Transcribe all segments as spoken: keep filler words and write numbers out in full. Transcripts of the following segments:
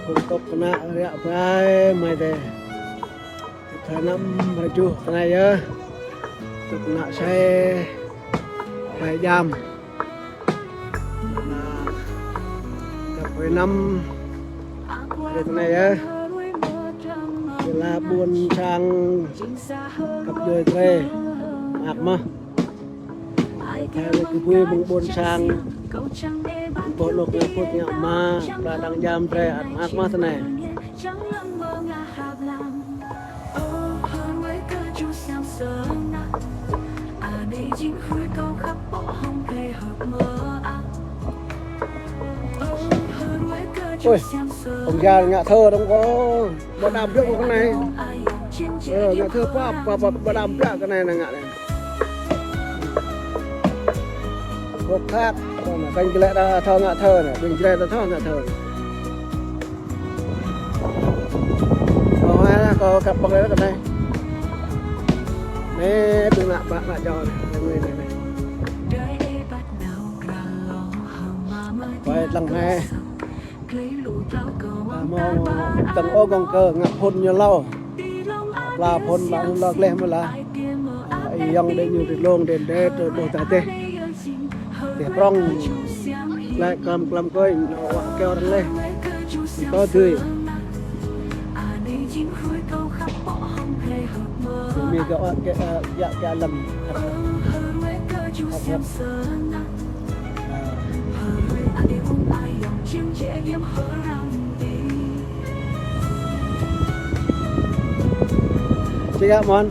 Tŭk knă riă bai mei dê. Thơ năm rơjuh tinei yơh. Tŭk knă sai bai jam. Nă, găp hui năm. Rê tinei yơh. Ƀiădah ƀuôn sang găp djuê drei. Mơak mơh. Thơ rê kbưi mơ̆ng ƀuôn sang. Boh lŏk ngă pŭt ngă ma, pla đang jam drei ăt mơak mơh tinei. Ôi, ông già ngă thơ đông có bảo đảm việc của cái này. Ờ, ngă thơ pap, pap, pap, bảo đảm việc cái này là ngă này. Hộp khác, còn là kênh lệ đa thơ ngă thơ này, kênh lệ đa thơ ngă thơ này. Có hoa, có cặp băng đấy, cái này. Nè, tôi ngă, ngă, ngă cho này, cái người này này. Quay lăng này. Mâo tơ̆ng ôh gŏng kơ ngă phŭn ñu êlâo. Pla phŭn ƀă lu leh mơh lah. Ơ, ayŏng đê ñu ti dlông đê đê tơ ƀuh ta teh. Teh prŏng. Lĕ klam klam kơi, nao wă keo arăng leh. Tơ dưi. Tơ mi gơ̆ wă kơ, ơ, yă kơ alăm. Hăp, hăp. Ơ. Čih gơ̆ mơ̆n.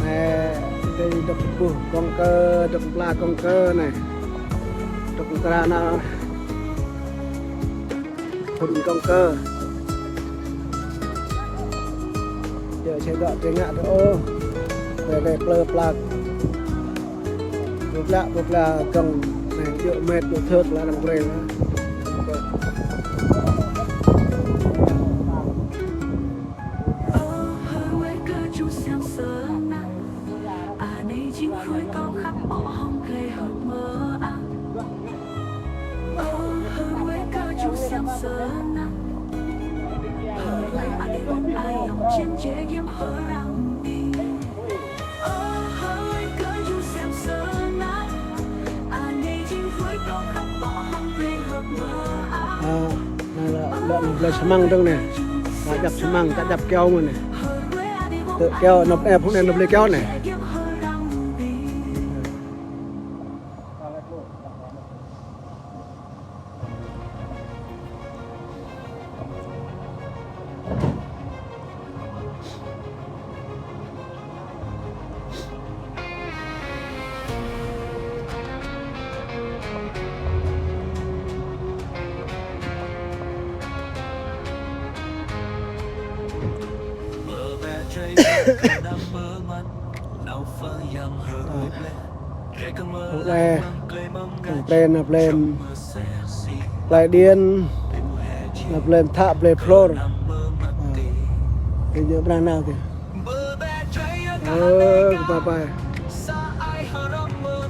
Nê, dê dôk ƀuh gŏng kơ, dôk pla gŏng kơ nê. Dôk pla nao. Phŭn gŏng kơ. Yơh, sĕ dŏ drei ngă dŏ ôh. Drei, drei plơ pla. Plơ pla, plơ pla gŏng. Nê, yơh, mĕt, yơh, thơt, la, lăng brei, la. Ơ, nê lĕ, lĕ, lĕ smăng dơ̆ng nê. Čăp čăp smăng, čăp čăp keo mơh nê. Tơ keo, nôp ep, hŭn ep, nôp lĕ keo nê. Hŏng anei, hŏng brei nao blei, blei điên, nao blei thă blei phlôr. Ơ, kơ ñu brei nao kơ. Ơ, kơ ba ba.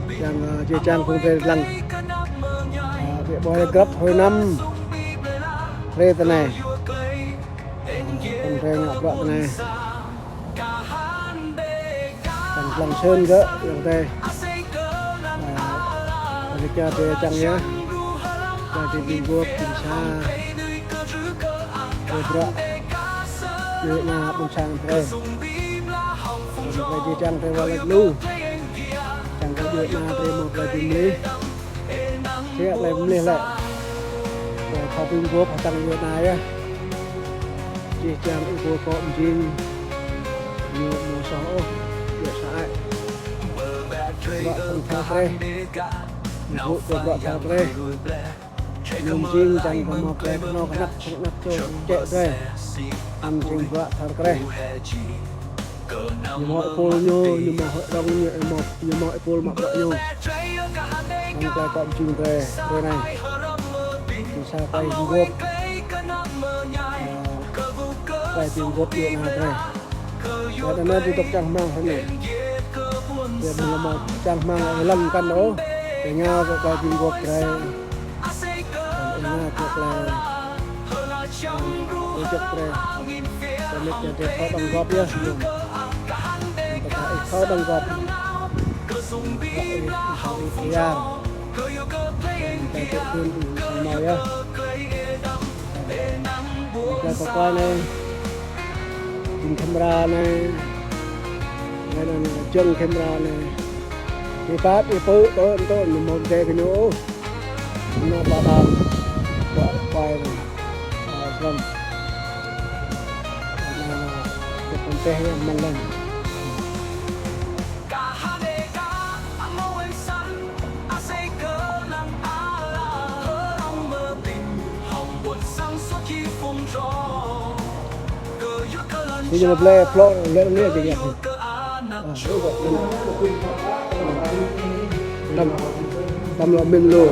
Čiăng, ơ, jih jang phung drei dlăng. Ơ, drei ƀuh grăp hruê năm. Drei tinei. Ơ, phung drei ngă bruă tinei. Čiăng dlăng sĭn gơ̆, ayŏng adei. Ơ, čar drei čiăng yơh. Čar drei bi mguôp, bi sa. Drei bruă. Djuê ana ƀuôn sang drei. Drei jih jang drei wah lač lu. Čiăng kơ djuê ana drei mâo klei bi mlih. Sĭt klei bi mlih lĕ. Drei thâo bi mguôp hdơ̆ng djuê ana yơh. Jih jang êpul kŏ mjing. Ñu amâo soh ôh, djŏ sơăi. Bruă phung thâo drei. Êpul kơ bruă thâo drei. Ñu mjing čiăng kơ mâo klei knhâo knhăk, knhăk čô čĕ drei. Ñu mjing bruă thâo drei. Ñu mâo êpul ñu, ñu mâo hội đồng ñu, ñu mâo, ñu mâo êpul mă bruă ñu. Hŏng klei kŏ mjing drei, drei anei. Ñu sa klei bi mguôp. Ơ, klei bi mguôp djuê ana drei. Leh anăn drei dôk čang hmăng hruê anei. Drei amâo lŏ mâo čang hmăng hlăm mkăn ôh. Êngao kơ klei bi mguôp drei. Êngao kơ klei bi mguôp drei. Kơ mĭt ya drei thâo đóng góp yơh. Kơ ih thâo đóng góp. Kơ ih thâo đóng góp. Kơ ih thâo đóng góp. Kơ ih thâo đóng góp. Jing camera anei, leh anăn jơ̆ng camera anei. Ih pap, ih pư̆, tơ, tơ, ñu mâo mdê kơ ñu. Ñu ba đam, ba, ba, ba, srăng. Ñu, ñu, ñu pơm peh ya măn lăn. Ti ñu blei plŏ leh anei ti ñu. Đăm, đăm lŏ mĭn lu.